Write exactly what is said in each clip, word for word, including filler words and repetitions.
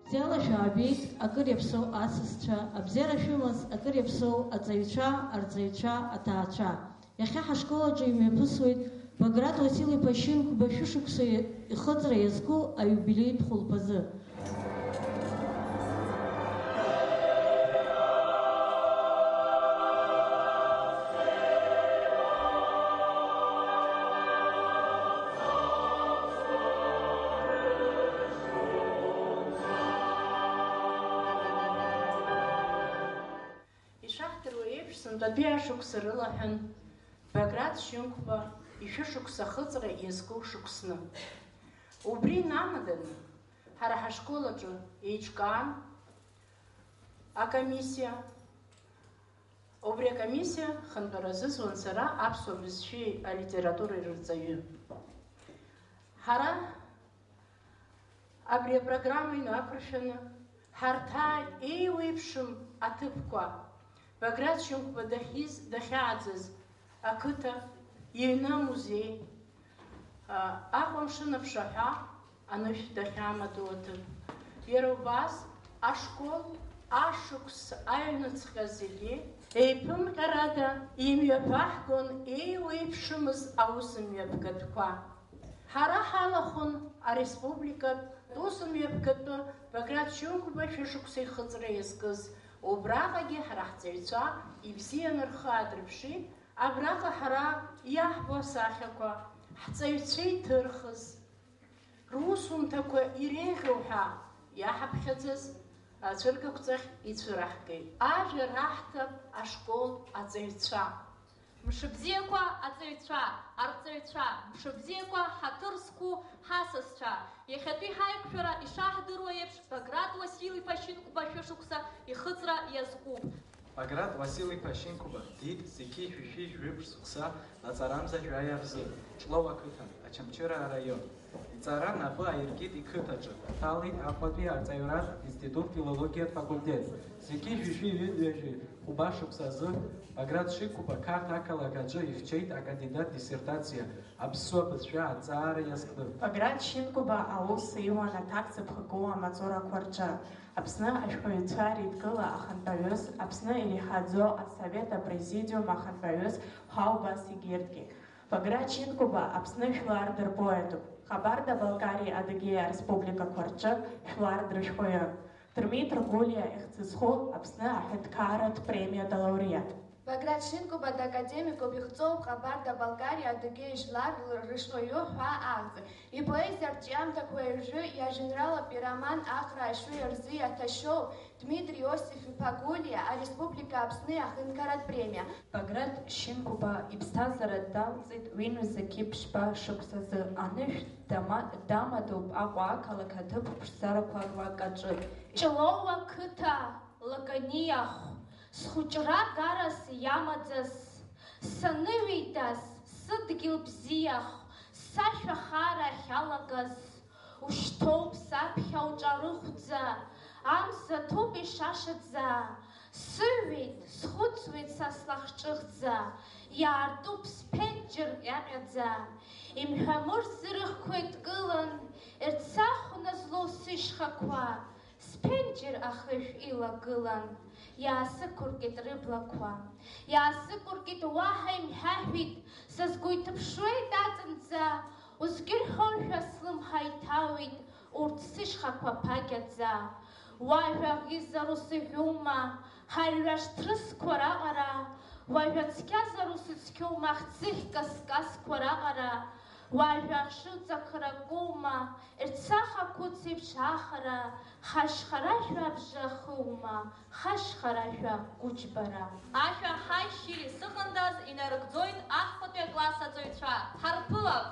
Бзиала шәаабеит, акыр иаԥсоу асасцәа, абзиара шәымаз, акыр иаԥсоу аҵаҩцәа, арҵаҩцәа, аҭаацәа. Иахьа ҳашкол аҿы имҩаԥысуеит Баграт Уасил-иԥа Шьынқәба шәышықәса ихыҵра иазку аиубилеитә хәылԥазы. Ишаҳдыруа еиԥш, сынтәатәи ашықәса рылаҳәан, Баграт Шьынқәба ишәышықәса ахыҵра иазку шықәсны. Убри инамаданы, ҳара ҳашкол аҿы еиҿкаан акомиссиа. Убри акомиссиа хынтәара азызуан сара, аԥсуа бызшәеи алитературеи рырҵаҩы. Ҳара абри апрограмма инақәыршәаны, ҳарҭ ааи еиуеиԥшым аҭыԥқәа, Баграт Шьынқәба дахьиз, дахьааӡаз ақыҭа, иҩны амузеи, а, Аҟәа амшын аԥшаҳәа, анышә дахьамадоу аҭыԥ. Иара убас ашкол ашықәс аҩныҵҟа зегьы еиԥымҟьарада имҩаԥаҳгон еиуеиԥшымыз аусмҩаԥгатәқәа. Ҳара ҳалахәын ареспубликатә усмҩаԥгатәы Баграт Шьынқәба шәышықәса ихыҵра иазкыз. Убраҟагьы ҳара ҳҵаҩцәа ибзианы рхы аадырԥшит, абраҟа ҳара иаҳбо асахьақәа, ҳҵаҩцәа иҭырхыз, русумҭақәа иреиӷьу ҳәа иаҳаԥхьаӡаз ацәыргақәҵахь ицәыраҳгеит. Ажәа раҳҭап ашкол аҵаҩцәа. Мшыбзиақәа аҵаҩцәа, арҵаҩцәа, мшыбзиақәа ҳаҭыр зқәу ҳасасцәа, иахьатәи ҳаиқәшәара ишаҳдыруа еиԥш, Баграт Уасил-иԥа Шьынқәба шәышықәса ихыҵра иазкуп. Баграт Уасил-иԥа Шьынқәба диит зқьи жәшәи жәиԥшь шықәса лаҵарамза жәаҩа рзы, Ҷлоу ақыҭан, Очамчыра араион. Иҵара напы аиркит иқыҭаҿы, дҭалеит Аҟәатәи арҵаҩратә институт филологиатә факультет. Зқьи жәшәи ҩынҩажәи хәба шықәса азы Баграт Шьынқәба Қарҭ ақалақь аҿы ихьчеит акандидат диссертациа аԥсуа бызшәа аҭҵаара иазкны. Баграт Шьынқәба аус иуан аҭак зыԥхагоу амаҵурақәа рҿы, Аԥсны ашәҟәыҩҩцәа реидгыла ахантәаҩыс, Аԥсны иреиҳаӡоу асовет апрезидиум ахантәаҩыс ҳәа убас егьырҭгьы. Баграт Шьынқәба Аԥсны жәлар дырпоетуп, Ҟабарда-Балкариа Адыгеиа республикақәа рҿы жәлар дрышәҟәыҩҩын. Дырмит Ргәлиа ихьӡ зху Аԥсны аҳәынҭқарратә премиа далауреат. Баграт Шьынқәба дакадемикуп, ихҵоуп Ҟабарда-Балкариа Адыгеи жәлар рышҟаҩы ҳәа ахьӡ. Ипоезиа арҿиамҭақәа иржәы, иажәеинраалақәеи роман Аҟра ашәы рзы иаҭашьоу Дмитри Иосиф-иԥа Гәлиа ареспублика Аԥсны аҳәынҭқарратә премиа. Баграт Шьынқәба иԥсҭазаара далҵит ҩынҩажәи ԥшьба шықәсазы. Анышә дама-, дамадоуп Аҟәа ақалақь аҭыԥ ԥшӡарақәа руак аҿы. Ҷлоу ақыҭа, Лаканиа ахә, схәыҷра гарас иамаӡаз, саныҩеидас, сыдгьыл бзиахә, сашәа хаара ахьалагаз, ушьҭоуп саԥхьа уҿарыхәӡа, амза ҭоуп ишашаӡа, сыҩуеит, схәыцуеит са слахҿыхӡа, иаартуп сԥенџьыр ҟьаҟьаӡа, имҳәамыр сырыхқәа еидкылан, Ерцахә назлоу сышьхақәа, сԥенџьыр ахышә илагылан, иаасықәыркит рыблақәа, иаасықәыркит, уаҳа имҳәаҳәит, са сгәы иҭыԥшуеит аҵанӡа, усгьы рҳәошәа слымҳа иҭалеит урҭ сышьхақәа ԥагьаӡа. Уажәа ӷьызару сыӷьума, ҳарҩаш ҭрысқәа раҟара, уажәа цқьазару сыцқьоума, хьӡыхь каскасқәа раҟара, уажәа ахшыҩҵак ракума, Ерцахә ақәыц еиԥш ахара, хашхара шәа абжа хыума, хашхара шәа гәыџьбара. Ашәа ҳаишьшьыри сыҟандаз инарыгӡоит ахԥатәи акласс аҵаҩцәа. Ҳарԥылап!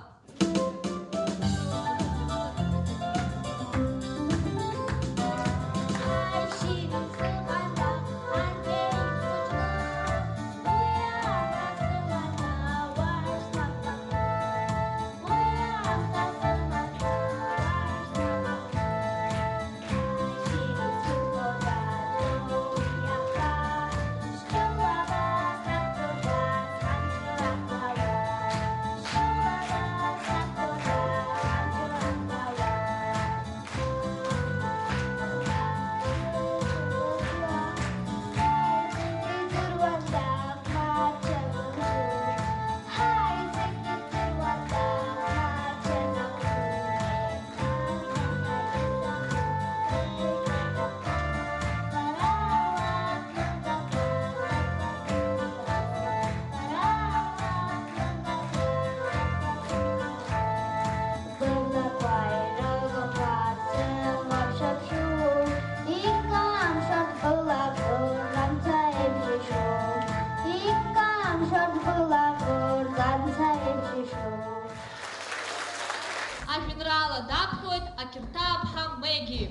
Шьырҭаԥҳа Мегги.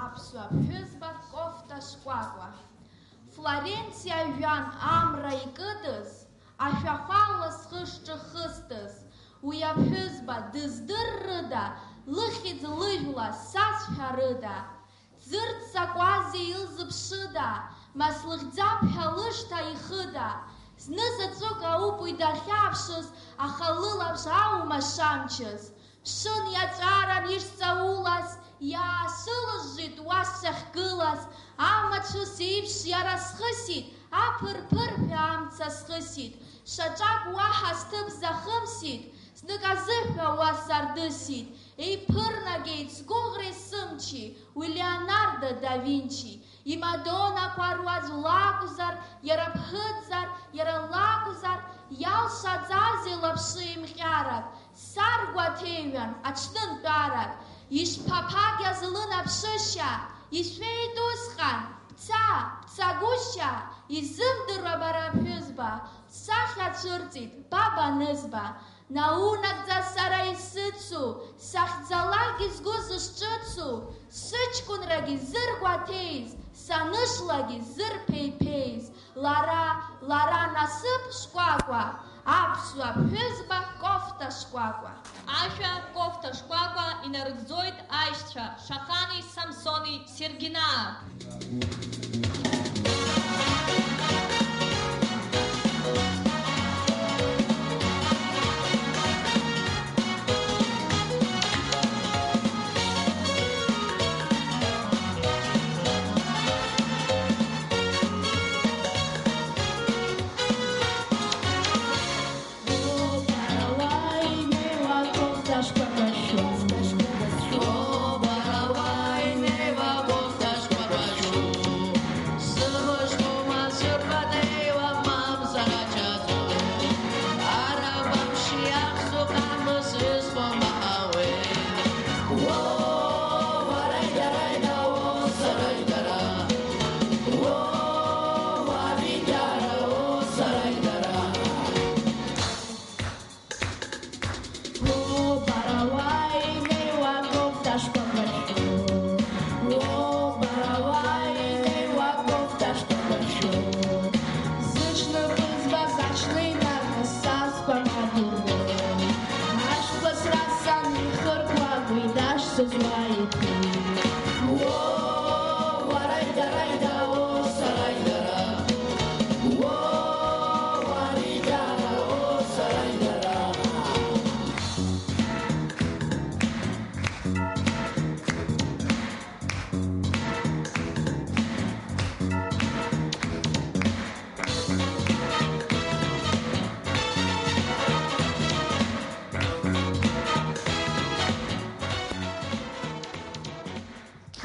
Аԥсуа ԥҳәызба кофта шкәакәа. Флоренциа жәҩан амра икыдыз, ашәахәала схы шҿыхыстыз, уи аԥҳәызба дыздыррыда, лыхьӡ лыжәла сацәҳәарыда? Дзырццакуазеи, илзыԥшыда, ма слыхьӡап ҳәа лышьҭа ихыда? Зны заҵәык ауп уи дахьааԥшыз, аха лылаԥш аума шамчыз? Ԥшын иаҵәаран ишҵаулаз, иаасылыжжит уа сахьгылаз, амацәыс еиԥш иара схысит, аԥыр-ԥырҳәа амца схысит, шаҿак уаҳа сҭыԥ захымсит, знык азыҳәа уа сардысит, еиԥырнагеит сгәыӷреи сымчи, уи Леонардо да Винчи, имадоннақәа руаӡә лакәзар, иара ԥхыӡзар, иара лакәзар, иалшаӡазеи лаԥшыимҟьарак, саргәаҭеиҩын аҽнынтәарак, ишԥаԥагьаз лынаԥшышьа, ишәеит усҟан, бца, бцагәышьа, изымдыруа бара аԥҳәызба, сахьа цәырҵит, ба банызба, наунагӡа сара исыцу, сахьӡалакгьы сгәы зышҿыцу, сыҷкәынрагьы зыргәаҭеиз, санышлагьы зырԥеиԥеиз, лара, лара насыԥ шкәакәа, аԥсуа ԥҳәызба кофта шкәакәа. Ашәа кофта шкәакәа инарыгӡоит аишьцәа Шахани Самсони Сергинаа.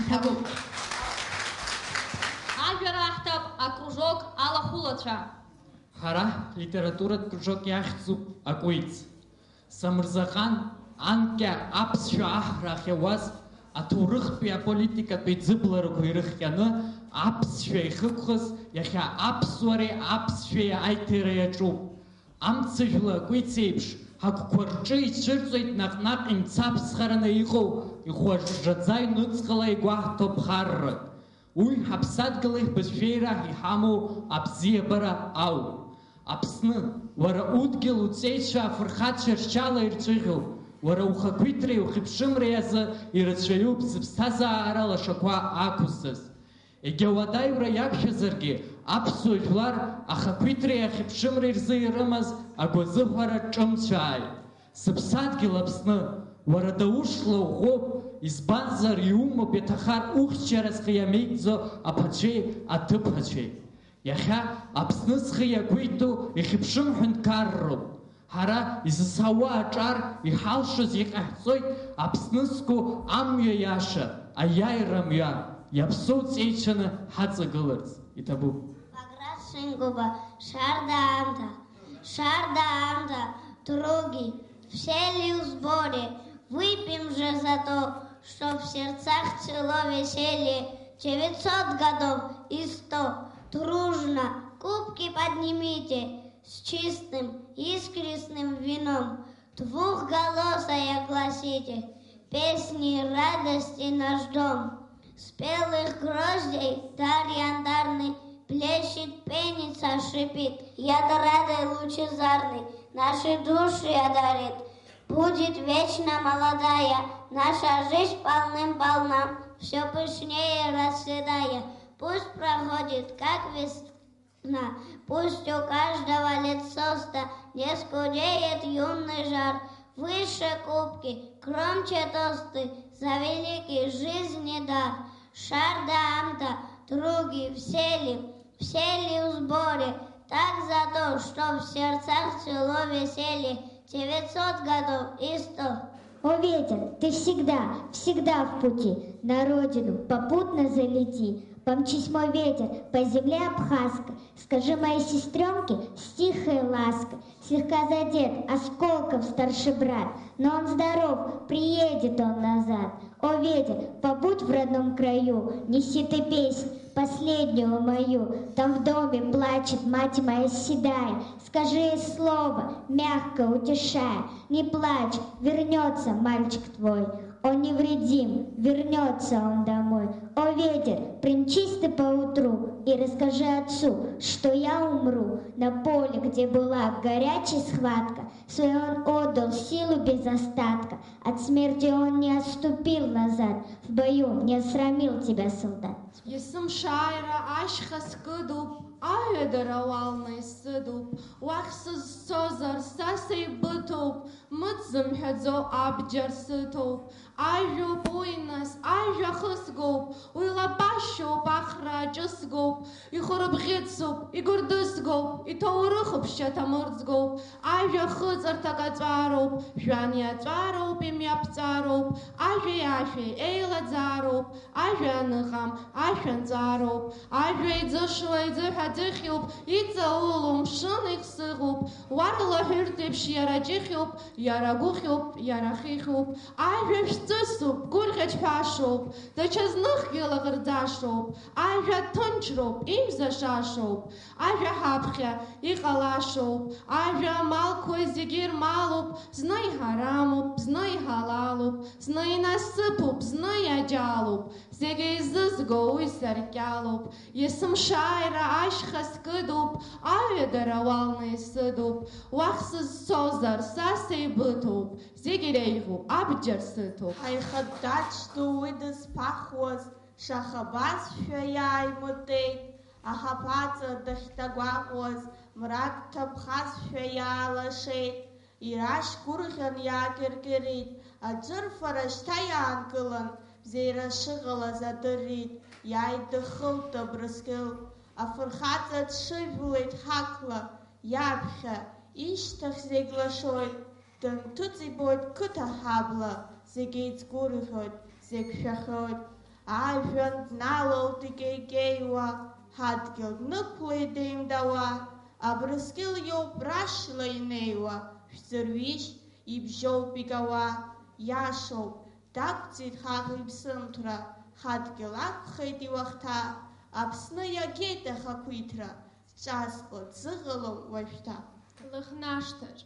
Иҭабуп. Ажәа раҳҭап акружок алахәылацәа. Ҳара ҳлитературатә кружок иахьӡуп Акәиц. Самырзаҟан анкьа аԥсшәа аҳра ахьауаз, аҭоурыхтәи аполитикатәи ӡыбларақәа ирыхҟьаны аԥсшәа ихықәхаз, иахьа аԥсуареи аԥсшәеи аиҭира иаҿуп. Амцажәла акәиц еиԥш, ҳагәқәа рҿы ицәырҵуеит наҟ-наҟ имцаԥсхараны иҟоу, ихәажжаӡа иныҵҟала игәаҳҭо ԥхаррак. Уи ҳаԥсадгьыл аиқәбызшәеира иҳамоу абзиабара ауп. Аԥсны, уара удгьыл уҵеицәа афырхацәа ршьала ирцәыӷьу, уара ухақәиҭреи ухьыԥшымреи азы ирацәаҩуп зыԥсҭазаара лашақәа ақәызҵаз. Егьа уадаҩра иақәшәазаргьы, аԥсуа жәлар ахақәиҭреи ахьыԥшымреи рзы ирымаз агәазыҳәара ҿымцәааит. Сыԥсадгьыл Аԥсны, уара даушла уӷәӷәоуп, избанзар, иумоуп, иаҭахар ухьчара зхы иамеигӡо аԥацәеи аҭыԥҳацәеи. Иахьа Аԥсны зхы иагәеиҭо ихьыԥшым ҳәынҭқарроуп. Ҳара изызҳауа аҿар иҳалшоз иҟаҳҵоит, Аԥсны зқәу амҩа иаша, аиааира мҩа, иаԥсоу ҵеицәаны ҳаҵагыларц иҭабуп. Баграт Шенгоба, Шарда аамҭа, Шарда аамҭа, други, все ли в сборе, выпьем же за то, чтоб в сердцах цвело веселье, девятьсот годов и сто, дружно кубки поднимите, с чистым, искренним вином, двухголосой огласите, Песни радости наш дом. Спелых гроздей дар янтарный плещет, пенится, шипит. Яд радой лучезарный наши души одарит. Будет вечно молодая наша жизнь полным-полна, все пышнее расцветая. Пусть проходит, как весна, пусть у каждого лицо ста не скудеет юный жар. Выше кубки, громче тосты за великий жизни дар. Шарда амта, други, все ли, все ли в сборе? Так за то, что в сердцах цвело веселье девятьсот годов и сто. О, ветер, ты всегда, всегда в пути. На родину попутно залети. Помчись, мой ветер, по земле абхазской. Скажи моей сестренке с тихой лаской. Слегка задет осколком старший брат, но он здоров, приедет он назад. О, ветер, побудь в родном краю, неси ты песнь, последнюю мою. Там в доме плачет мать моя седая. Скажи ей слово, мягко утешая: не плачь, вернется мальчик твой. Он невредим, вернется он домой. О, ветер, примчись ты поутру и расскажи отцу, что я умру. На поле, где была горячая схватка, свою он отдал силу без остатка. От смерти он не отступил назад, в бою не осрамил тебя, солдат. Есымшааира ашьха скыдуп, аҩадара уалны исыдуп, уахь сызцозар, са сеибыҭоуп, мыц зымҳәаӡо абџьар сыҭоуп. Ажәоуп уи нас, ажәа хысгоуп, уи лабашьоуп, ахра аҿысгоуп, ихәырбӷьыцуп, игәырдысгоуп, иҭоурыхуп, шьаҭамырӡгоуп. Ажәа хыҵырҭак аҵәароуп, жәҩан иаҵәароуп, имҩаԥҵәароуп, ажәеи ашәеи еилаӡаароуп, ажәа аныҟам, ашәа нҵәароуп, ажәа иӡышуа иӡыҳәа ӡыхьуп, иҵаулоу мшын ихсыӷуп, уа рлаҳәыртә еиԥш иара ҷыхьуп, иара гәыхьуп, иара хыхьуп, ажәа шәҵысуп, гәырӷьаҿҳәашоуп, даҽа зныхгьы лаӷырӡашоуп, ажәа ҭынчроуп, имзашашоуп, ажәа ҳаԥхьа иҟалашоуп, ажәа амалқәа зегьы ирмалуп, зны иҳарамуп, зны иҳалалуп, зны инасыԥуп, зны иаџьалуп, зегь еизызго уи саркьалуп, есымшааира ашьха скыдуп, аҩадара уалны исыдуп, уахь сызцозар, са сеибыҭоуп, зегь иреиӷьу абџьар сыҭоуп. Ҳаихатә даҷ ду уи дызԥахуаз, шаха базшәа иааимытеит, аҳаԥаҵа дахьҭагәаҟуаз, мрак дҭаԥхазшәа иаалашеит, ирашь гәырӷьан иаакьыркьырит, аӡырфара шьҭа иаанкылан, бзеира шыҟалаз адырит, иааит дыххылт Абрыскьыл, афырхаҵа дҽыжәлеит ҳақла, иаԥхьа, ишьҭахь зегь лашоит, дынҭыҵ ибоит қыҭа ҳабла, зегь еицгәырӷьоит, зегь шәахьоит. Ажәҩан дналалт икеикеиуа, ҳадгьыл днықәлеит деимдауа, Абрыскьыл иоуп рашьла инеиуа, шәӡырҩишь, ибжьоуп икауа, иашоуп, дақәҵит ҳаӷеиԥсымҭәра, ҳадгьыл акәхеит иуахҭа, Аԥсны иагеит ахақәиҭра, дҿазхо дзыҟалом уажәшьҭа. Лыхнашҭаҿ.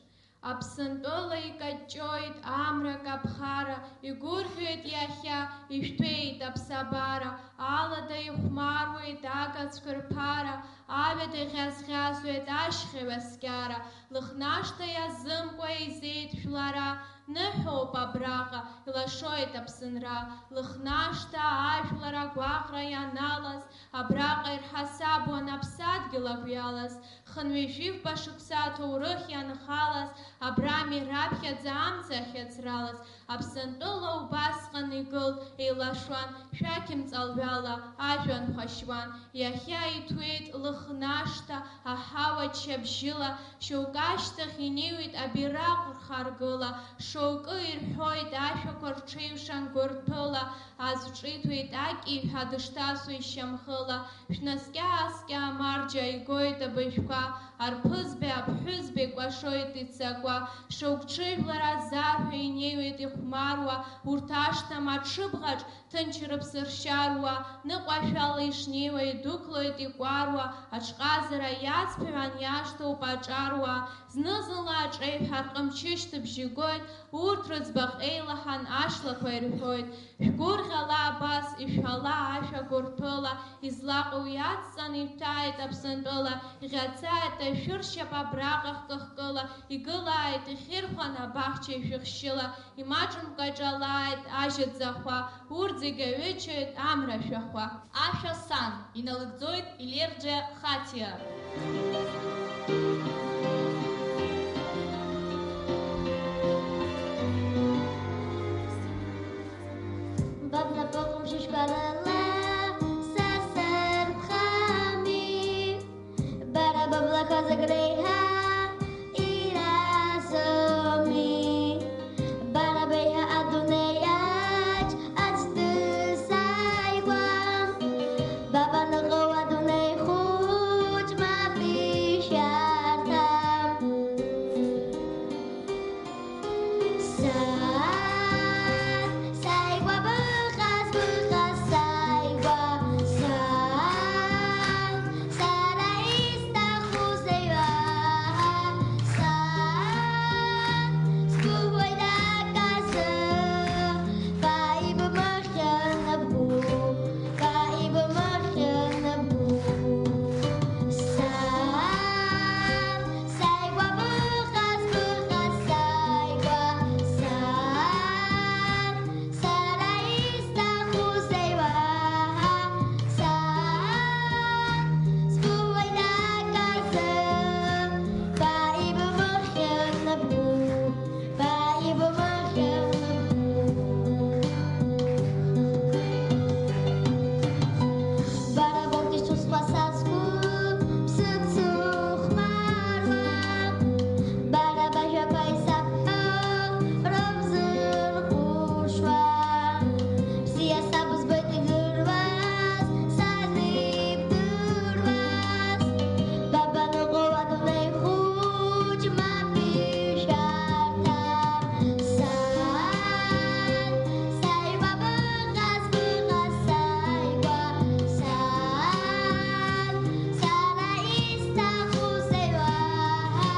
Аԥсынтәыла икаҷҷоит амра каԥхара, игәырӷьоит иахьа, ишәҭәеит аԥсабара, алада ихәмаруеит агацәқәа рԥара, аҩада ӷьазӷьазуеит ашьха ҩаскьара, Лыхнашҭа иазымкуа еизеит жәлара, ныҳәоуп абраҟа, илашоит аԥсынра, Лыхнашҭа ажәлар агәаҟра ианалаз, абраҟа ирҳасабуан аԥсадгьыл агәҩалаз, хынҩажәи фба шықәса аҭоурых ианхалаз, абрами раԥхьаӡа амца ахьыцралаз, Аԥсынтәыла убасҟан игылт, еилашуан, шәақь мҵалҩала ажәҩан хәашьуан, иахьа иҭәуеит Лыхнашҭа аҳауа ччабжьыла, шьоукы ашьҭахь инеиуеит абираҟ рхаргыла, шоукы ирҳәоит ашәақәа рҽеиҩшан гәырҭәыла, аӡә ҿиҭуеит акиҳәа дышҭасуа ишьамхыла, шәнаскьа-ааскьа амарџьа игоит абыжәқәа, арԥызбеи аԥҳәызбеи кәашоит иццакуа, шоук ҽыжәлар азарҳәа инеиуеит ихәмаруа, урҭ ашҭа ма ҽыбӷаҿ ҭынч рыԥсы ршьаруа, ныҟәашәала ишнеиуа идәықәлоит икәаруа, аҽҟазара иацԥҳәан иашьҭоуп аҿаруаа, зны-зынла аҿеҩҳәа рҟамчышьҭыбжь игоит, урҭ рыӡбахә еилаҳан ашьлақәа ирҳәоит, шәгәырӷьала абас, ишәала ашәа гәырԥыла, излаҟоу иацҵаны иҭәааит Аԥсынтәыла, иӷьацааит ашәыршьап абраҟа хкы-хкыла, игылааит ихьырхәан абаҳча ишәыхшьыла, имаҷымкәа иҿалааит ажьа ӡахәа, урҭ зегьы аҩычоит амра ашәахәа. Ашәа сан, иналыгӡоит Илерџьа Хаҭиа. Ба бнапы ҟәымшәышәқәа рыла са сырԥхами, бара быблақәа зегь реиҳа иразуми? Бара беиҳа адунеиаҿ аӡә дысааигәа, ба баныҟоу адунеи хәыҷ мап ишәарҭам. Сан, сааигәа быҟаз, быҟаз сааигәа, сан, сара исҭахузеи уаҳа, сан, сгәыӷуеит аказы, ба ибмыхьын бгәы, ба ибмыхьын бгәы. Сан, сааигәа быҟаз, быҟаз сааигәа, сан, сара исҭахузеи уаҳа, сан, сгәыӷуеит аказы, ба ибмыхьын бгәы, ба ибмыхьын бгәы. Бара боуп ишусҳәа са сгәы, бсыцыхәмаруа, бара бажәақәа исабҳәо рыбзырҟәышуа. Бзиа сабызбоит идыруаз, санибдыруаз, ба баныҟоу адунеи хәыҷ мап ишәарҭам. Сан, сааигәа быҟаз, быҟаз сааигәа, сан, сара исҭахузеи уаҳа,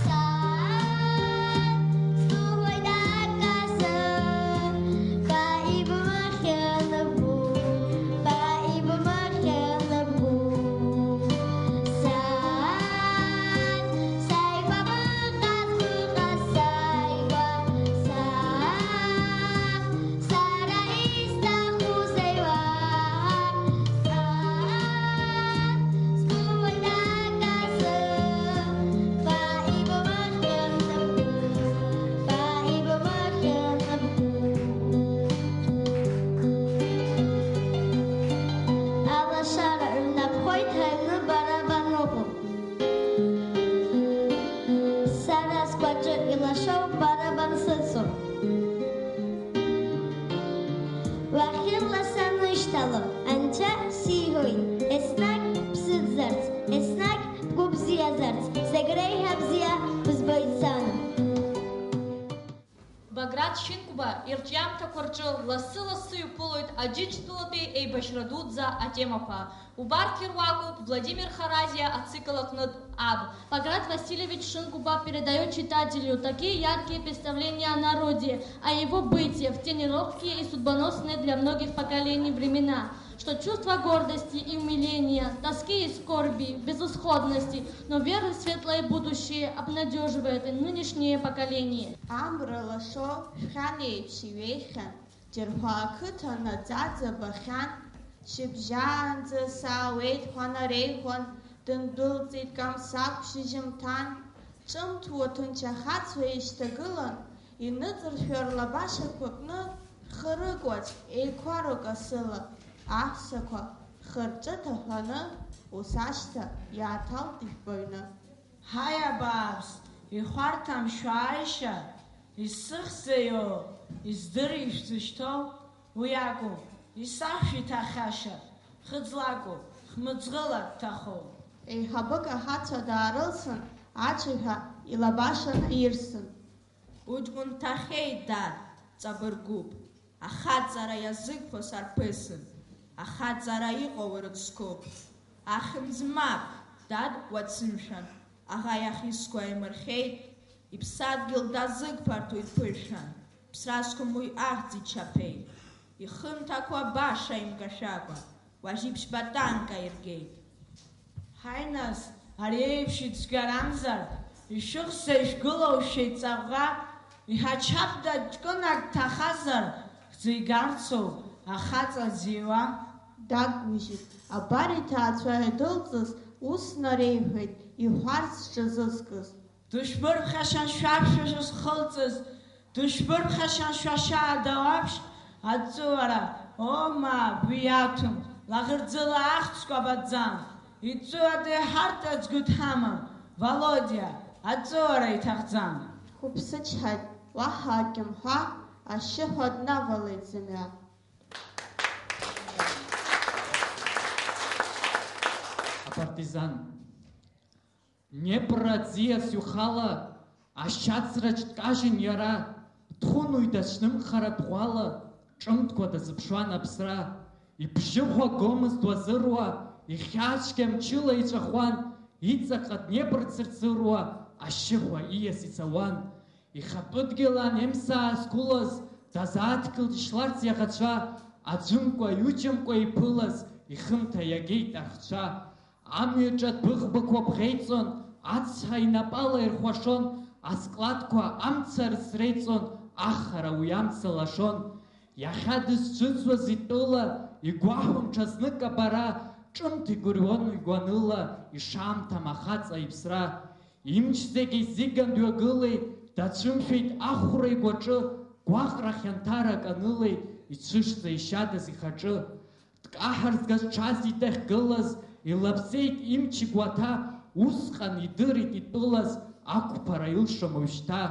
сан, сгәыӷуеит аказы, ба ибмыхьын бгәы, ба ибмыхьын бгәы. Сан, сааигәа быҟаз, быҟаз сааигәа, сан, сара исҭахузеи уаҳа, сан, сгәыӷуеит аказы, ба ибмыхьын бгәы, ба ибмыхьын бгәы. Алашара рнапхоит ҳаҩны бара баныҟоу. Сара сгәаҿы илашоу бара бансыцу. Уахьынла санышьҭало, анцәа сиҳәоит, еснагь бсыӡӡарц, еснагь бгәыбзиаӡарц, зегь реиҳа бзиа бызбоит сан. Баграт Шьынқәба ирҿиамҭақәа рҿы лассы-лассы иԥылоит Аџьынџьтәылатәи еибашьра дуӡӡа атемақәа. Убарҭ ируакуп Владимир Харазиа ацикл аҟнытә аб. Баграт Васильевич Шинкуба передаёт читателю такие яркие представления о народе, о его быте в те нелёгкие и судьбоносные для многих поколений времена, что чувство гордости и умиления, тоски и скорби, безысходности, но веры в светлое будущее обнадёживает и нынешнее поколение. Амра лашо шәхьан еиԥш иҩеихьан, Џьархәа ақыҭа наӡаӡа бахьан, шьыбжьаанӡа саауеит ҳәа нареиҳәан, дындәылҵит Камсақә шьыжьымҭан. Ҿымҭуа ҭынч ахацәа еишьҭагылан, иныҵыршәо рлабашьақәа кны, рхы рыкуац еиқәаруа касыла, аҳәсақәа рхы-рҿы ҭаҳәаны, ус ашьҭа иааҭалт ижәпаҩны. Ҳаи, абааԥс, ихәарҭам шәааишьа, исыхьзеио, издыри шәзышьҭоу, уи акәым, исахьшәит ҳахьашьа, хыӡлакәу, хмыӡӷыла дҭахоу. Еиҳабык ахацәа даарылсын, аҽыҩҳәа илабашьа наирсын. Уҷкәын дҭахьеит, дад, ҵабыргуп. Ахаҵара иазыгхо сарԥысын, ахаҵара иҟоу рыцқәоуп. Ахьымӡӷ мап, Дад уацымшәан, аӷа иахьисқәа еимырхеит, иԥсадгьыл дазыгԥарҭоит ԥышәан, ԥсра зқәым уи ахьӡ ичаԥеит. Ихымҭақәа баша имгашәакәа, уажәиԥшьба танк аиргеит. Ҳаи нас, ари еиԥш ицәгьарамзар, ишәыхәса ишәгылоушәа иҵаӷа, иҳачаԥда ҷкәынак дҭахазар, хьӡы игарцоу ахаҵа зиуа? Дақәгәыжьит, абар иҭаацәа иадылҵыз, ус нареиҳәеит, иҳәарц зҽазызкыз. Дышәбырԥхьашьан шәаԥшәа шәызхылҵыз, дышәбырԥхьашьан шәашьа адауаԥшь аҵәыуара, о, мап, уи иаҭәам, лаӷырӡыла ахьӡқәа абаӡам, иҵәыуада иҳарҭ аӡәгьы дҳамам, Володиа, аҵәыуара иҭахӡам. Дқәыԥсычҳаит, уаҳа акьымҳәа ашьшьыҳәа днавалеит зымҩа. Апартизан. Днепр аӡиас иухала ашьацраҿ дкажьын иара, дхәын уи дацәнымхаратә ӷәӷәала, ҿымҭкәа дазыԥшуан аԥсра. Ибжьы ӷәӷәа гомызт уазыруа, ихьаацәгьа мчыла иҵәахуан, иҵаҟа Днепр цырцыруа ашьшьыҳәа ииас ицауан. Ихатәы дгьыл анемсаа зқәылаз, дазааҭгылт ишларц иаӷацәа, аӡәымкәа, ҩыџьамкәа иԥылаз, ихымҭа иагеит архцәа. Амҩаҿы адәыӷбақәа бӷеиҵон, ацҳа инапала ирхәашон, аскладқәа амца рыцреиҵон, ахара уи амца лашон. Иахьа дызцәыӡуаз итәыла, игәаҳәон ҽазнык абара, ҿымҭ игәырҩон игәаныла, ишаамҭам ахаҵа иԥсра. Имч зегьы изиган дҩагылеит, дацәымшәеит ахәра игәаҿы, гәаҟра хьанҭарак анылеит, ицәышӡа ишьадаз ихаҿы. Дкаҳарӡгаз дшаз идахьгылаз, илаԥсеит имч игәаҭа, усҟан идырит итәылаз, ақәԥара илшом уажәшьҭа.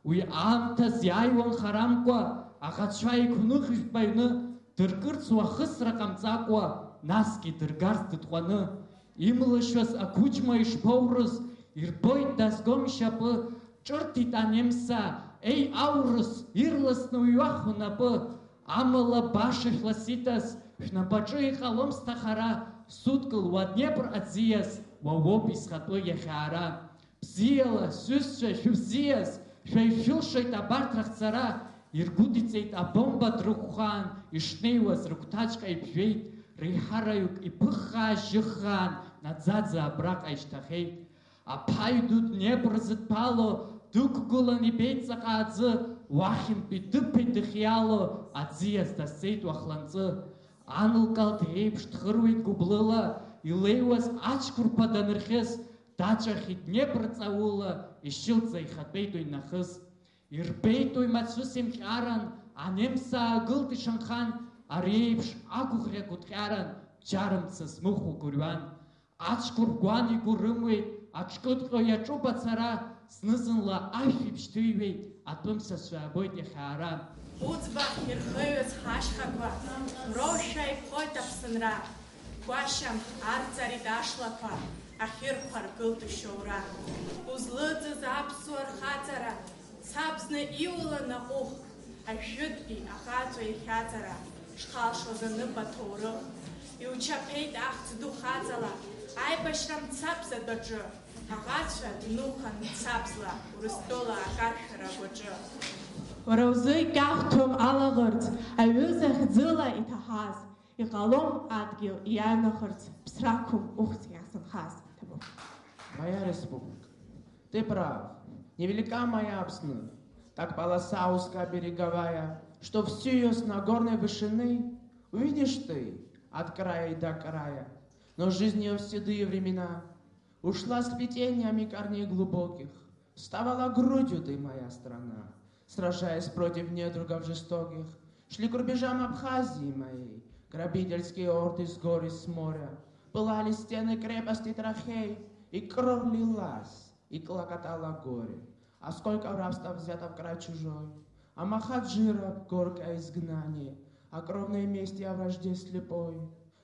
Уи аамҭаз иааиуан харамкәа, аӷацәа иқәныхжәтә аҩны, дыркырц уахысра ҟамҵакәа, насгьы дыргарц дытҟәаны. Имлашьуаз ақәыџьма ишԥоурыз, ирбоит дазгом ишьапы, ҿырҭит анемсаа, еи, аурыс, ирласны уҩахо напы, амала баша шәласитас, шәнапаҿы иҟалом сҭахара, судкыл уа Днепр аӡиас, уа уоуп изхатәу иахьаара. Бзиала, сҩызцәа, шәыбзиаз, шәа ишәылшоит абарҭ рахьӡара, иргәыдиҵеит абомба дрықәхаан, ишнеиуаз рыгәҭаҵәҟьа иԥжәеит, реиҳараҩык иԥыххаа жьыххаан, наӡаӡа абраҟа ишьҭахеит. Аԥаҩ ду Днепр зыдԥало дықәгылан ибеит ҵаҟа аӡы, уахьынтәи дыԥеит дыхиало, аӡиас дазцеит уахланҵы. Ан лкалҭ еиԥш дхыруеит гәыблыла, илеиуаз ацәқәырԥа данырхьыз, даҵәахит Днепр ҵаула, ишьылӡа ихатәеит уи нахыс. Ирбеит уи мацәыс имҟьаран, анемсаа гылт ишанхан, ари еиԥш агәыӷра гәыҭҟьаран, бџьармца змыхәо гәырҩан. Ацәқәырԥ гәан игәы рымуеит, аҽкыдҟьо иаҿуп ацара, зны-зынла ашә ибжьҭыҩуеит, атәым сацәаабоит иахьаара. Уӡбахә ирхыҩыз ҳашьхақәа, роушәа иԥхоит Аԥсынра. Гәашьам, арҵарит ашлақәа, ахьырԥар гылт ишьоура. Узлыҵыз аԥсуа рхаҵара, цабзны иулан аҟәыӷ, ажәытәтәи ахаҵәа ихьаҵара, шхалшоз аныба ҭоурых. Иучаԥеит ахьӡ ду хаҵала, аибашьра мцабз адәаҿы. Аӷацәа днухан мцабзла, Урыстәыла акаршәара агәаҿы. Уара узы икьахәҭәом алаӷырӡ, аҩыза хьӡыла иҭаҳаз. Иҟалом адгьыл иаанахырц, ԥсрақәым ухьӡ иахьсынхаз. Ҭабуп. Моя республика. Ты прав. Невелика моя Апсны, как полоса узка береговая, что всю её с нагорной вышины увидишь ты от края и до края. Но жизнь её в седые времена ушла с плетениями корней глубоких. Вставала грудью ты, моя страна, сражаясь против недругов жестоких. Шли к рубежам Абхазии моей грабительские орды с гор и с моря. Пылали стены крепости Трахей, и кровь лилась, и клокотало горе. А сколько в рабство взято в край чужой, а махаджиров горькое изгнание, а кровной мести о вражде слепой.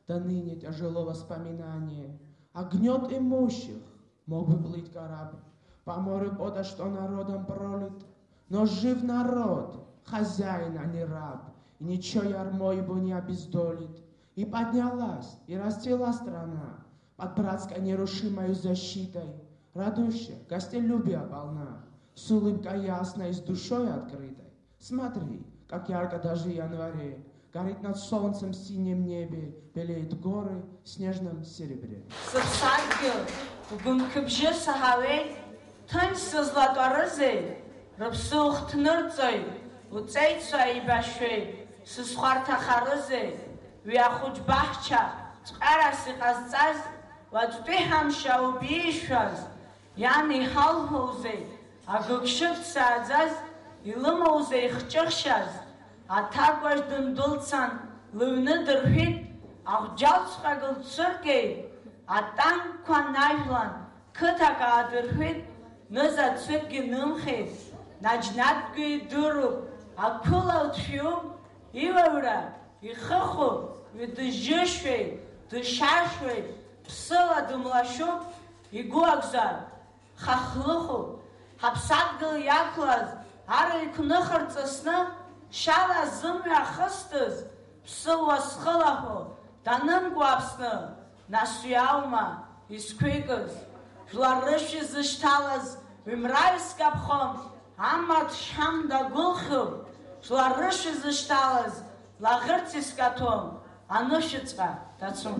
До ныне тяжело воспоминание, а гнёт имущих. Мог бы плыть корабль по морю пота, что народом пролит, но жив народ, хозяин, а не раб, и ничьё ярмо его не обездолит. И поднялась, и расцвела страна, От братской нерушимой защитой радуйся, гостелюбия полна, с улыбкой ясной, с душой открытой. Смотри, как ярко даже в январе горит над солнцем в синем небе, белеют горы в снежном серебре. Сыԥсадгьыл, угәынқьбжьы саҳауеит, ҭынч сызлатәарызеи? Рыԥсы ухҭнырҵоит, уҵеицәа еибашәеит, сызхәарҭахарызеи? Уи ахәыҷ баҳча ҵәҟьарас иҟазҵаз, уаҵәтәи ҳамш ауп иишәаз. Иан иҳалҳәозеи, агыгшьы дцааӡаз, илымоузеи хҷыхшьас? Аҭакәажә дындәылцан, лыҩны дырҳәит, аӷәџьалҵәҟьа дылцәыргеит, атанкқәа нажәлан, қыҭак аадырҳәит, ныза цыкгьы нымхеит, наџьнатәгьы идыруп, ақәыла лцәиуп, илаҩра ихыхуп, ҩыдыжьышәеи, дышьашәуеи, ԥсыла дымлашәуп, игәы акәзар, хахлыхуп. Ҳаԥсадгьыл иақәлаз ар еиқәныхырҵысны, шьала зымҩа ахыстыз, ԥсыуа схылаҳәо данымкуа Аԥсны, нас уи аума изқәикыз? Жәлар рышә изышьҭалаз уи мра искаԥхон, амаҭ шҳам дагәылхьоуп, жәлар рышә изышьҭалаз лаӷырӡ искаҭәон, анышәыҵәҟьа дацәын.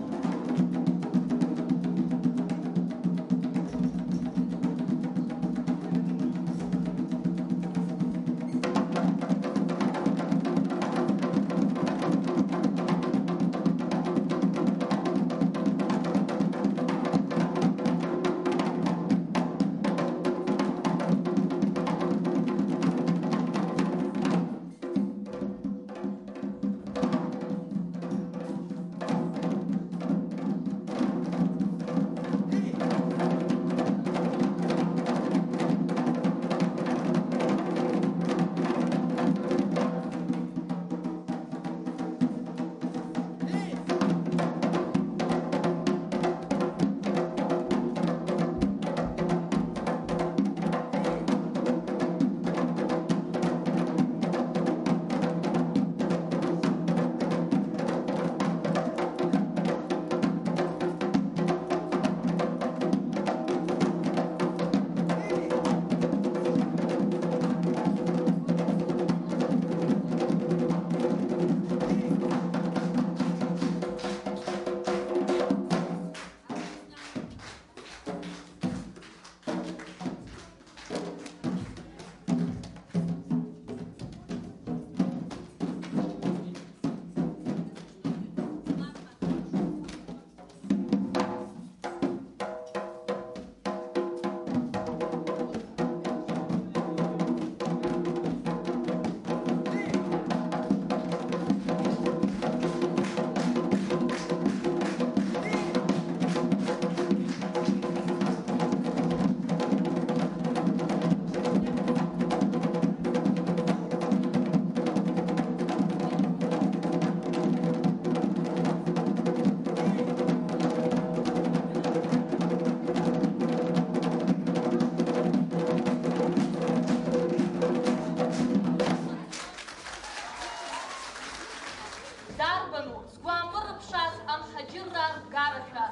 Дарбану згәы амырԥшааз амҳаџьырраа рбгарашәа?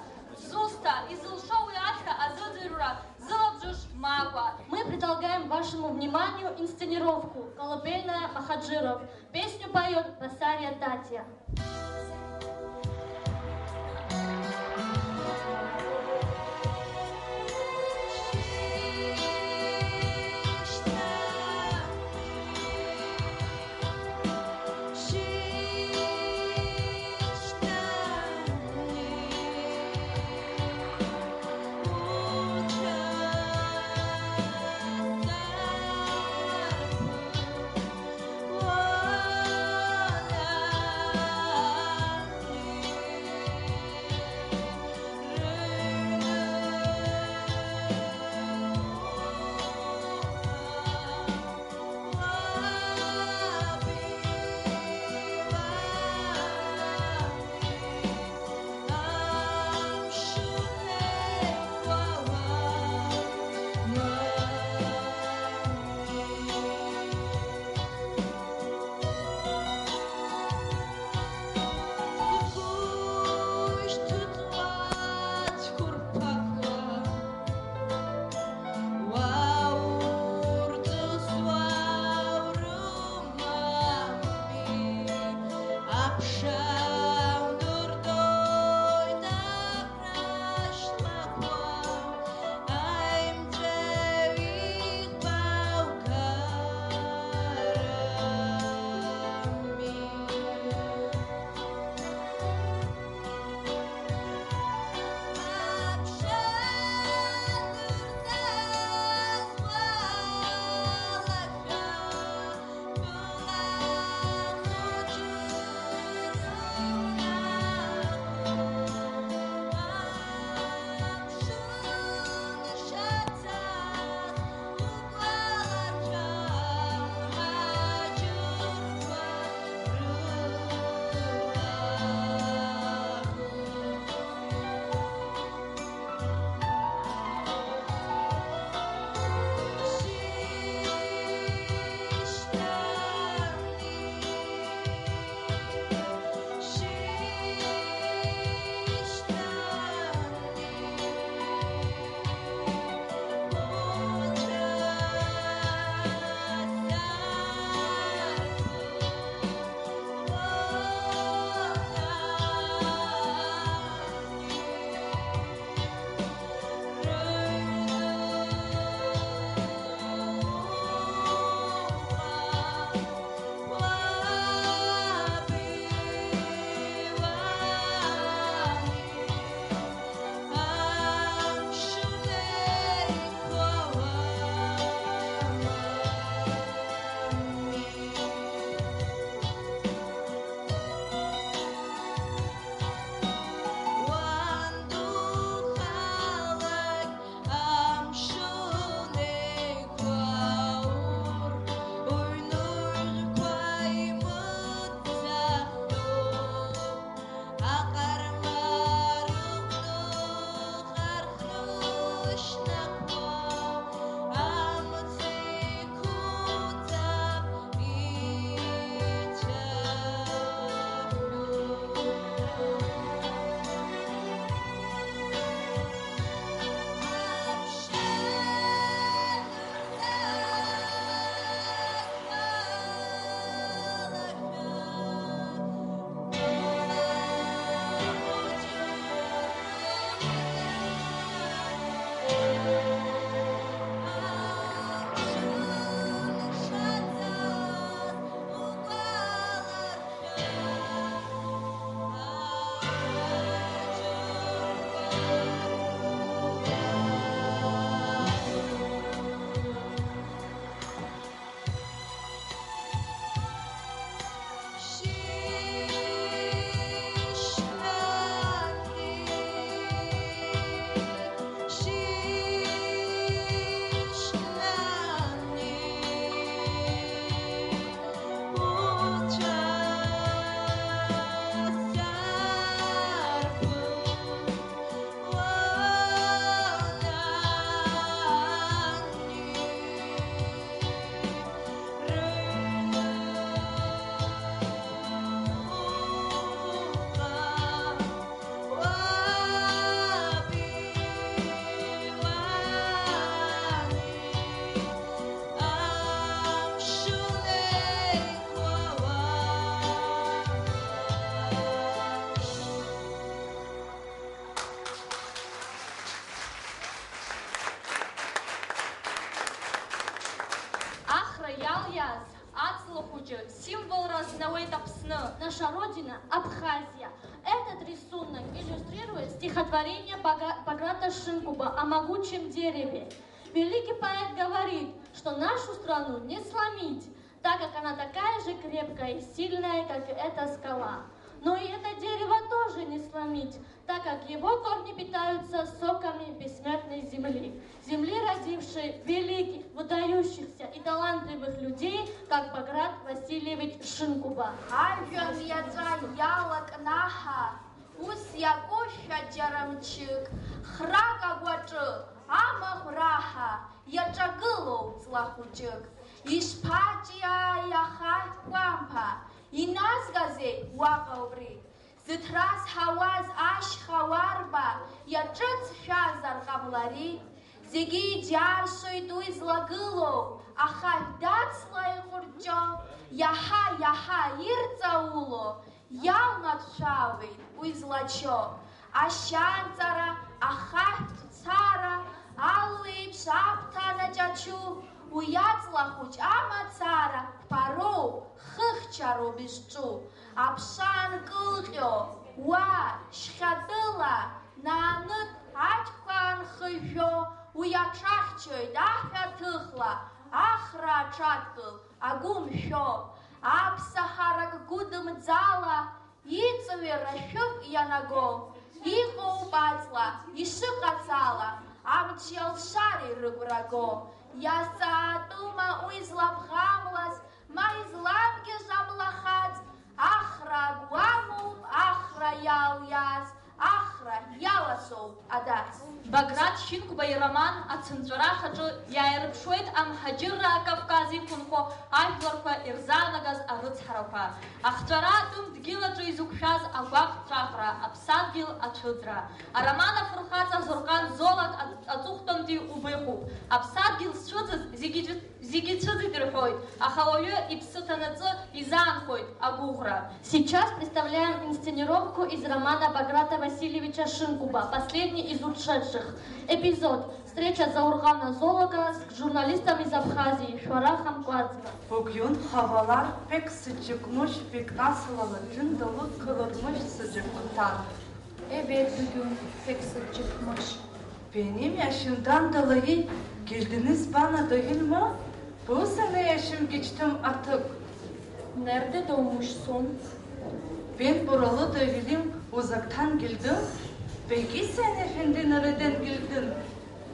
Зусҭа, изылшо уи ашәа азыӡырҩра зылабжыш макәа. Мы предлагаем вашему вниманию инсценировку «Колыбельная Махаджиров». Песню поёт Басария Татья. Иалиас аҵла хәыҷы символра знауеит Аԥсны. Наша Родина, Абхазия. Этот рисунок иллюстрирует стихотворение Бага-, Баграта Шинкуба о могучем дереве. Великий поэт говорит, что нашу страну не сломить, так как она такая же крепкая и сильная, как и эта скала. Но и это дерево тоже не сломить, так как его корни питаются соками бессмертной земли, земли, родившей великих, выдающихся и талантливых людей, как Баграт Васильевич Шинкуба. Ажәҩан иаҵәа иалакнаҳа, ус иакушәа џьара мчык, храк агәаҿы, амахә раҳа, иаҿагылоу ҵла хәыҷык. Ишԥаҿиааи ахаҳә гәамԥа, иназгазеи уаҟа убри? Зыҭра зҳауаз ашьха уарба иаҿыҵшәазар ҟамлари? Зегьы иџьаршьоит уи злагылоу, ахаҳә дацла иҟәырҷҷо, иаҳа, иаҳа ирҵауло, иалнадшәаауеит уи злачо. Ашьанҵара, ахаҳәтә цара, алу еиԥш аԥҭа анаҷачу, уи аҵла хәыҷ амацара ԥароу, хыхьчароуп изҿу. Аԥша анкылҟьо, уа, шьхьатәыла, наанытә аџьқәа анхыжәжәо, уи аҽахьчоит аҳәа ҭыхла, ахра аҽадкыл, агәы мшәо. Аԥса ҳарак гәыдымӡала, иҵҩа рашәык ианаго, иҟоуп аҵла, ишыҟаҵала, амч иалшари рыгәра го. Иазҵаатәума уи злабӷамлаз, ма излабгьежам лахаҵ, ахра агәы амоуп, ахра иалиааз, ахра иаласоуп адац. Баграт Шинкәба ироман Ацынҵәарах аҿы иааирԥшуеит амҳаџьырра Кавказ иқәынхо ажәларқәа ирзаанагаз арыцҳарақәа, ахҵәара атәым дгьыл аҿы изықәшәаз агәаҟ ҵәаҟра, аԥсадгьыл ацәыӡра. Ароман афырхаҵа Зурҟан Золак аҵ-, аҵыхәтәантәи убыхуп. Аԥсадгьыл зцәыӡыз зегьы ӡәы-, зегьы ицәыӡит рҳәоит, аха ауаҩы иԥсы ҭанаҵы изаанхоит агәыӷра. Сейчас представляем инсценировку из романа Баграта Васильевича Шинкуба «Последний из ушедших». Эпизод. Встреча Заургана Золока с журналистом из Абхазии Шәарахом Кәаӡба. Быгәҩун хавалар, пек сыҷҷыкмыш, пек насалала ҷында лыдкылар мыш сыҷыкәынҭар. Ебеит, быгәҩун, пек сыҷҷыкмыш. Бенимиа шьындандалаи гильдиниз бана дагьынма, бусанеи ашьымгьы ҷҭым аҭык. Нерде доумышьцун. Бен буралы дагьлим узактан гильдин, бекисен эфендин реден гильдин.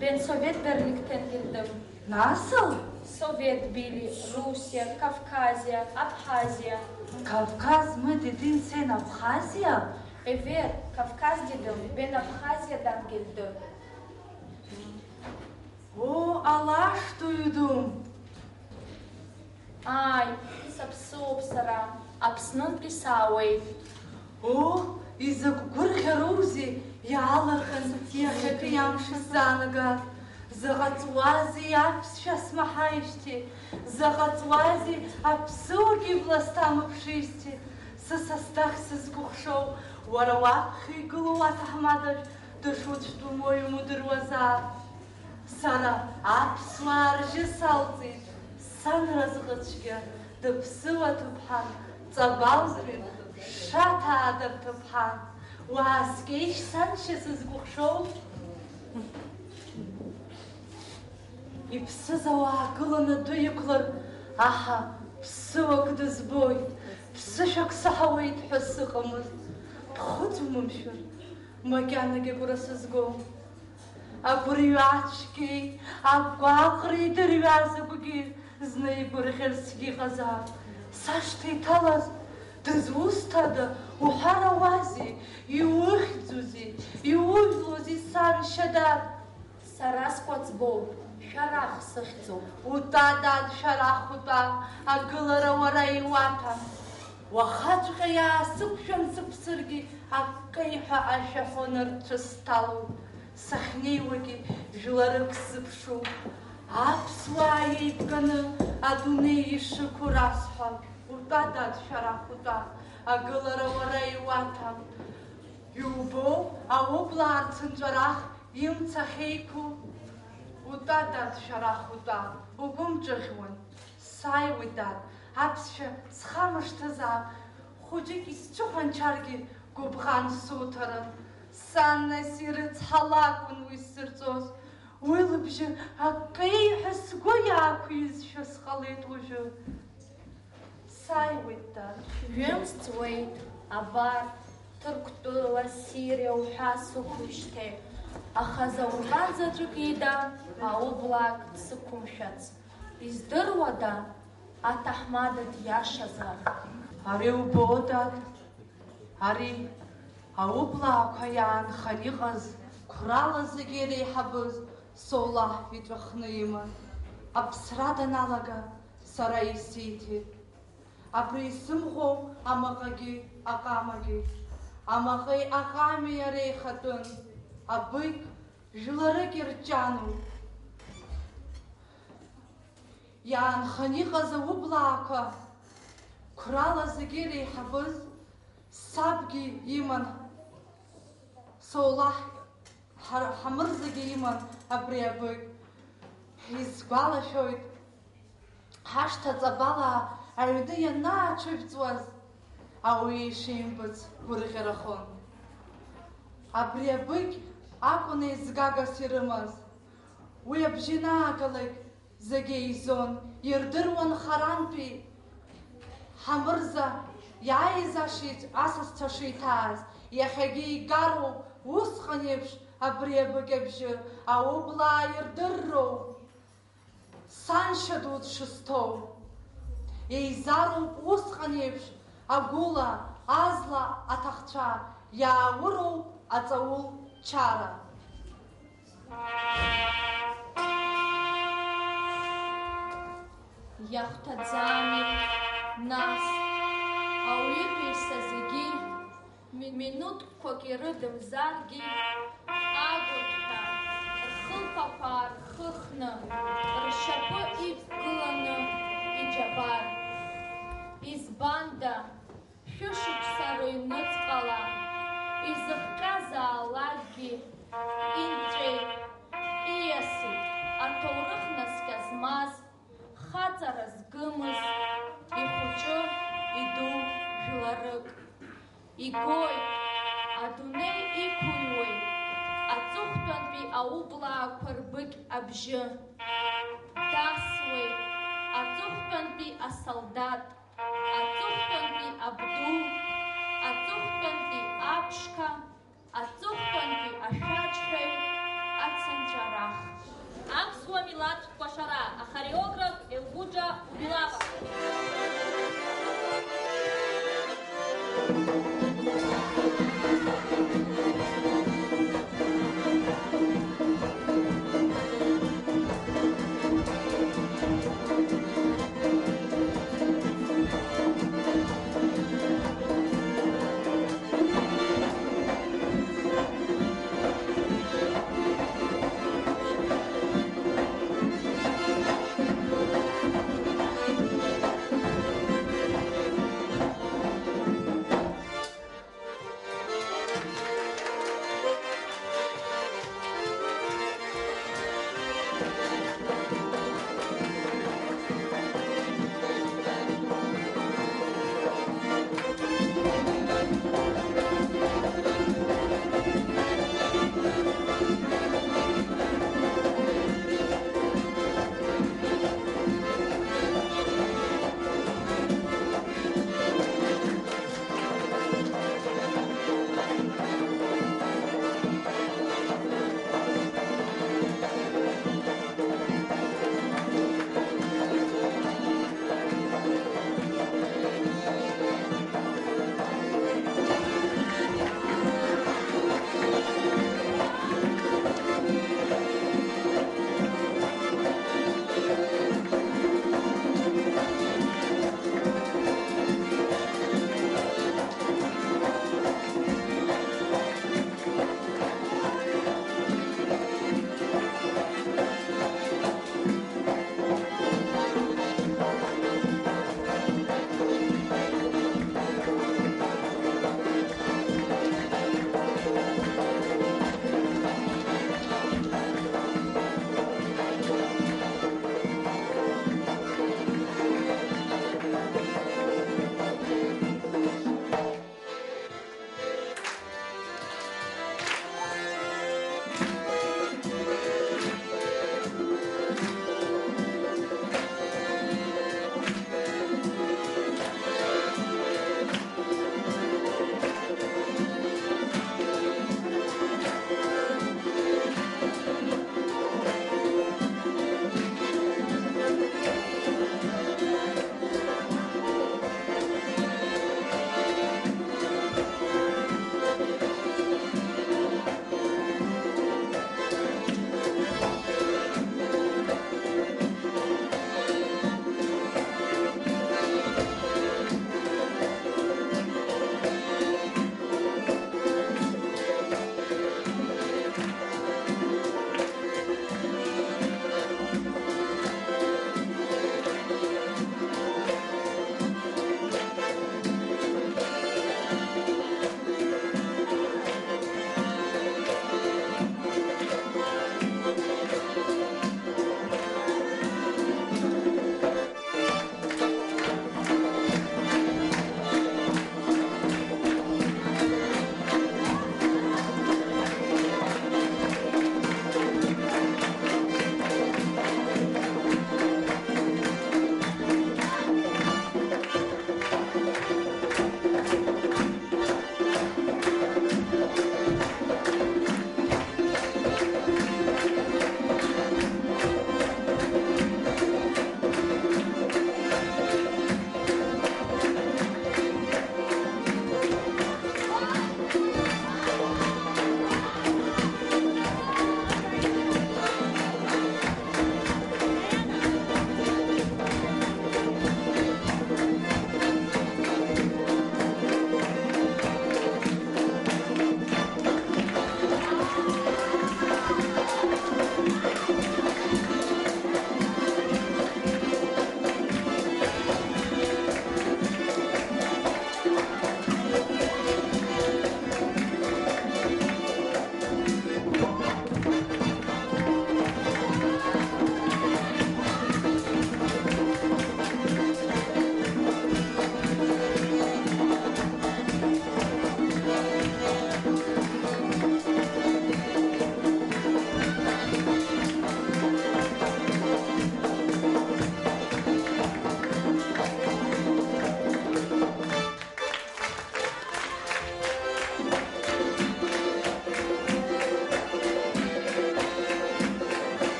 Бен совет берликтен гильдим. Насыл? Совет били, Русия, Кавказия, Абхазия. Кавказ мы дидин сен Абхазия? Эвер, Кавказ дидым, бен Абхазиядан гильдин. О, алаш дуҩдум! Ааи, саԥсыуоуп сара, Аԥснынтәи саауеит. О, изакә гәырӷьароузеи иаалырҟьан иахьатәи амш сзаанагар! Заҟа ҵуазеи аԥсшәа смаҳаижьҭеи, заҟа ҵуазеи аԥсыуагьы ибла сҭамыԥшижьҭеи, сысас дахь сызкәыхшоу, уара уаԥхьа игылоу аҭаҳмадажә дышуцәтәымуаҩым удыруазаап. Сара аԥсуаа ржьы салҵит, сан разҟы цәгьа дыԥсыуа ҭыԥҳан, ҵабалтәи шаҭаа дырҭыԥҳан, уааскьеишь саншьа сызкәыхшоу? Иԥсыз ауаа гыланы адәы иқәлар, аҳа, ԥсыуак дызбоит, ԥсышәак саҳауеит ҳәа сыҟамызт. Бхыҵума, мшәыр, макьанагь агәра сызгом. Агәырҩа ацәгьеи агәаҟреи дырҩаз агәгьы зны игәырӷьарцгьы иҟазаап. Сашҭа иҭалаз дызусҭада уҳәарауазеи, иухьӡузеи, иужәлоузеи, саншьа дад? Сара скәац боуп, Шәарах сыхьӡуп. Утәа, дад, Шәарах, утәа, агылара уара иуаҭәам. Уахаҵәҟьа иаасықәшәан сыԥсыргьы, аккеиҳәа ашәаҳәа нырцәысҭалоит. Сахьнеиуагьы жәларык сзыԥшуп. Аԥсуаа еибганы адунеи ишықәу расҳәап. Утәа, дад, Шәарах, утәа, агылара уара иуаҭәам. Иубоу аублаа рцынҵәарах имца ахьеиқәу? Утәа, дад, Шәарах, утәа, угәы мҿыӷьуан. Сааиуеит, дад, аԥсшәа схамышҭызаап, хәыҷык исцәыхәанчаргьы гәыбӷан суҭарын. Сан нас ирыцҳа лакәын уи сзырҵоз, уи лыбжьы акеиҳәа сгәы иаақәизшәа сҟалеит уажәы. Сааиуеит, дад. Жәҩан сҵуеит, абар, Ҭырқәтәыла, Сириа уҳәа сықәижьҭеи, аха заурбан заҵәык ида аублаак дсықәымшәац. Издыруада, аҭаҳмада диашазар? Ари убо, дад, ари аублаақәа иаанхан иҟаз, қәрала зегьы иреиҳабыз Соулаҳ иҵәахны иман. Аԥсра даналага, сара исиҭеит. Абри исымӷоу амаҟагьы, аҟамагьы. Амаҟеи аҟами иара еихатәын. Абыкь, жәларык ирҿианоуп. Иаанхан иҟаз аублаақәа, қәрала зегьы иреиҳабыз, сабгьы иман, Соулаҳ, ҳа-, Ҳамырзагьы иман абри абыкь. Исгәалашәоит, ҳашҭа ҵабалаа аҩны ианааҽыжәҵуаз, ауаҩы ишимбац гәырӷьарахон. Абри абыкь акәын еизгагас ирымаз. Уи абжьы анаагалак, зегьы еизон, ирдыруан харантәи Ҳамырза иааиз ашьыжь асасцәа шиҭааз, иахьагьы игароуп усҟан еиԥш абри абыкь абжьы, аублаа ирдырроуп. Саншьа ду дшысҭоу. Еизароуп усҟан еиԥш агәыла, азла аҭахцәа, иаауроуп аҵаул чара. Иахәҭаӡами, нас, ауаҩытәыҩса зегьы, ми-, минуҭқәак ирыдымзаргьы, агәырқьҳәа рхылԥақәа аархыхны, ршьапы иқәгыланы иџьабар? Избанда, шәышықәса рыҩныҵҟала изыхҟьазаалакгьы инҵәеит, ииасит аҭоурых наскьа змаз, хаҵара згымыз, ихәыҷы, иду жәларык. Игоит, адунеи иқәыҩуеит аҵыхәтәантәи аублаақәа рбыкь абжьы. Дасуеит аҵыхәтәантәи асолдаҭ, аҵыхәтәантәи абду, аҵыхәтәантәи аԥшқа, аҵыхәтәантәи ашәаџьҳәаҩ, ацынҵәарах. Аԥсуа милаҭ кәашара, ахореограф Елгәыҷа Убилава.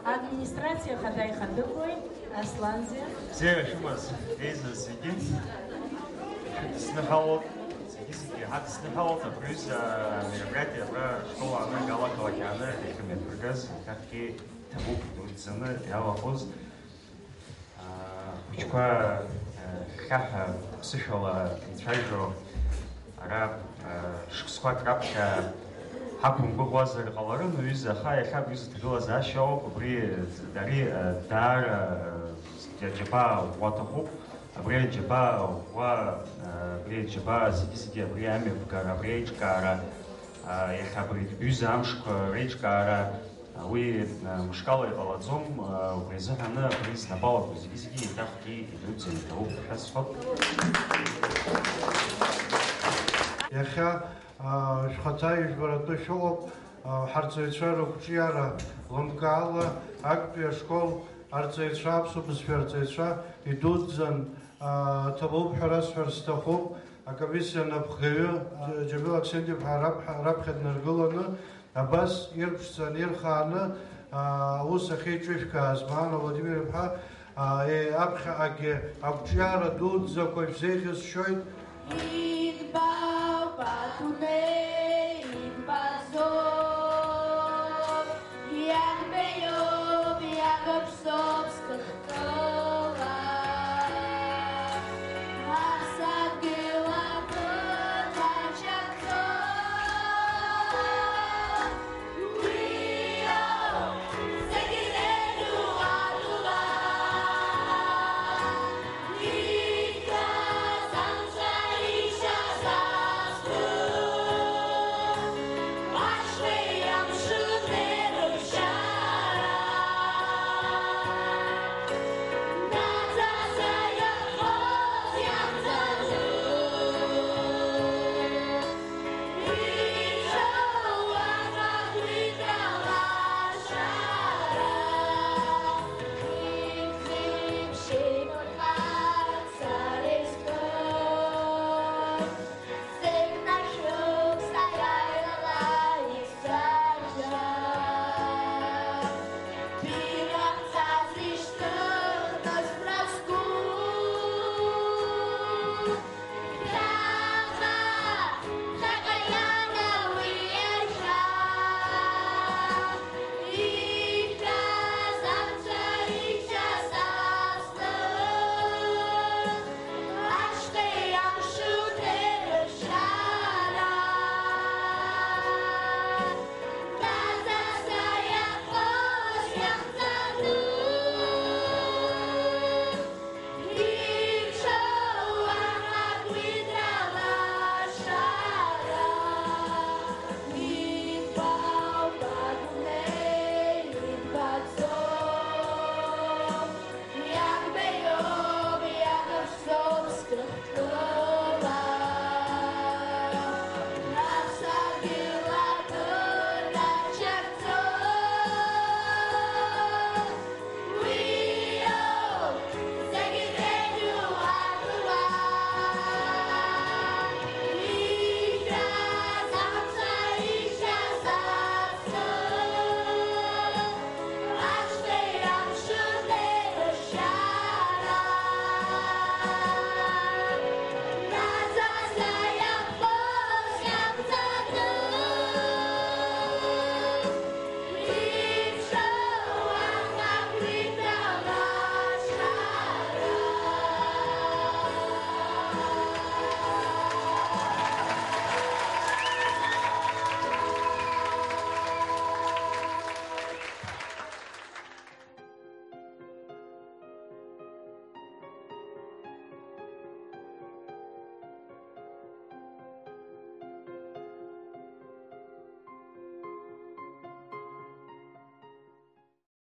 Администрациа хада ихадыгои Асланзи. Бзиара шәымаз, еизаз зегьы. Шәыдысныҳәалоит, зегьы-зегьы ҳадысныҳәалоит, абри аҩыза мероприятие абра школ ааны, ақалақь ааны иахьымҩаԥыргаз, еиҭахгьы иҭабуп, дуӡӡаны иалахәыз. Ахәыҷқәа, хьхьаҳәа ԥсышәала ицәажәо, ара, шықәсқәак раԥхьа ҳақәымгәыӷуазар ҟаларын, уҩыза, аха иахьа абри узҭагылазаашьа ауп, абри, ари, даара, џьабаа ӷәӷәа аҭахуп, абри аџьабаа ӷәӷәа, абри аџьабаа зегьы-зегьы абри амҩаԥгара, абри аиҿкаара, иахьа абри аҩыза амшқәа реиҿкаара, Уи, э, мышкала иҟалаӡом, э, убри азыҳәаны абри знапы алаку зегьы-зегьы еиҭахгьы идуӡӡаны иҭабуп ҳәа сҳәап. Иахьа, а, шәхаҭа ижәбаратәы шәыҟоуп, а, ҳарҵаҩцәа рықәҿиара лымкаала актәи ашкол арҵаҩцәа, аԥсуа бызшәа арҵаҩцәа идуӡӡан, а, ҭабуп ҳәа расҳәар сҭахуп. Акомиссиа анапхгаҩы, а, Џьамил Аксентиԥҳа раԥхьа, раԥхьа днаргыланы, абас ирԥшӡаны, ирхааны, а, аус ахьеиҿышәкааз, Маана Владимир-иԥҳа, а, е, аԥхьаҟагьы ақәҿиара дуӡӡақәа шәзеиӷьасшьоит. Идбалба дунеи